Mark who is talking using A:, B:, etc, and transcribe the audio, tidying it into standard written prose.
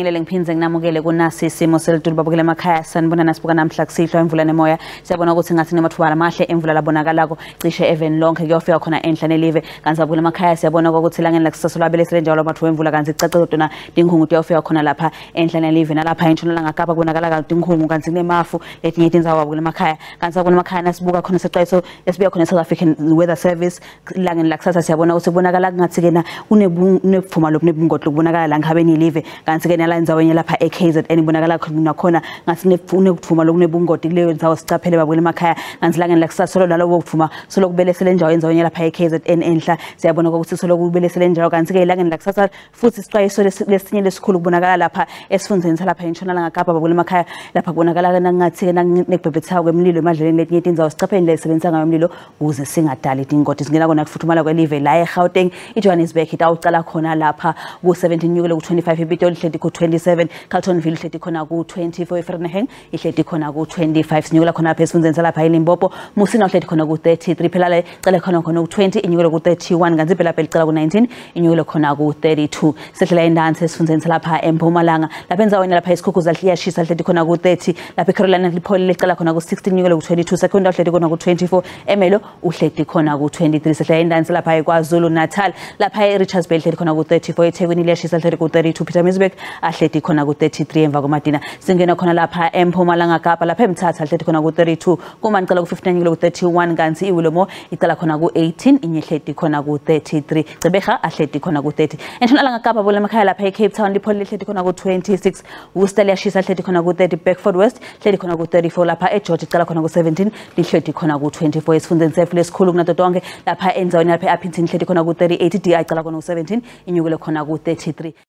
A: Nginibingelele ngiphindze nginamukele kunasi isimo selitulu babukele emakhaya. Sanibona nasibuka namhla kusihlwa imvula nemoya. Siyabona ukuthi ngathi nemathuba amahle emvula labonakalako cishe even lonke kuyofika khona enhla nelive. Kanti babukele emakhaya siyabona ukuthi langeni lakusasa lwabelesele njalo amathuba emvula kanti icace kodwa tinkhungu kuyofika khona lapha enhla nelive nalapha entshonalanga Kapa kubonakala tinkhungu kanti kunemafu letinye tindzawo babukele emakhaya. Kanti babukele emakhaya nasibuka khona sexwayiso esibuya khona South African Weather Service langeni lakusasa siyabona ukuthi kubonakala kungathi kena kunekuvuma lokubungodlo kubonakala la ngabe nilive. Kanti ke nala endzaweni lapha eKZN ibonakala nakhona ngathi kunekuvuma lokunebungoti kuleyo ndzawo sicaphele babukele emakhaya. Kanti langeni lakusasa solo nalobo kuvuma solo kubelesele njalo endzaweni lapha eKZN enhla siyabona ukuthi solo kubelesele njalo. Kanti ke langeni lakusasa futhi isixwayiso lesinye lesikhulu kubonakala lapha esifundzeni salapha entshonalanga Kapa babukele emakhaya lapha kubonakala ngathi ke nekubhebhetheka kwemlilo emadleleni letinye tindzawo sicaphele indlela esebenzisa ngayo umlilo ukuze singadali tingoti. Singena kona kufuthumala kwelive la eGauteng iJohannesburg itawucala khona lapha ku-17 nyukele ku-25, iPitoli ihleti ku-27, Carltonville ihleti khona ku-24, iVereeniging ihleti khona ku-25. Sinyukela khona lapha esifundzeni salapha eLimpopo, Musina uhleti khona ku-33, phela le icale khona khona ku-20 inyukele ku-31, kanti iBela-Bela icala ku-19 inyukele khona ku-32. Sehlela endansi esifundzeni salapha eMpumalanga lapha endzaweni lapha iSikhukhula liyashisa lihleti khona ku-30, lapha eCarolina lipholile licala khona ku-16 inyukele ku-22, Secunda uhleti khona ku-24, Emelo uhleti khona ku-23. Sehlela endansi lapha eKwaZulu Natal lapha eRichards Bay lihleti khona ku-34, eThekwini liyashisa lihleti ku-32, Pietermaritzburg ahleti khona ku-33 emva kwamadina. Singena khona lapha eMpumalanga Kapa lapha eMthatha lihleti khona ku-32, Kumani icala ku-59 inyukele ku-31, kanti iWillowmore icala khona ku-18 inye ihleti khona ku-33, Gqeberha ahleti khona ku-30. Entshonalanga Kapa bole emakhaya lapha eCape Town lipholile lihleti khona ku-26, Worcester liyashisa lihleti khona ku-30, Bedford West lihleti khona ku-34, lapha eGeorge icala khona ku-17 lihleti khona ku-24. Esifundzeni setfu lesikhulu kunato tonke lapha endzaweni lapha e-Upington lihleti khona ku-38, DI icala khona ku-17 inyukele khona ku-33.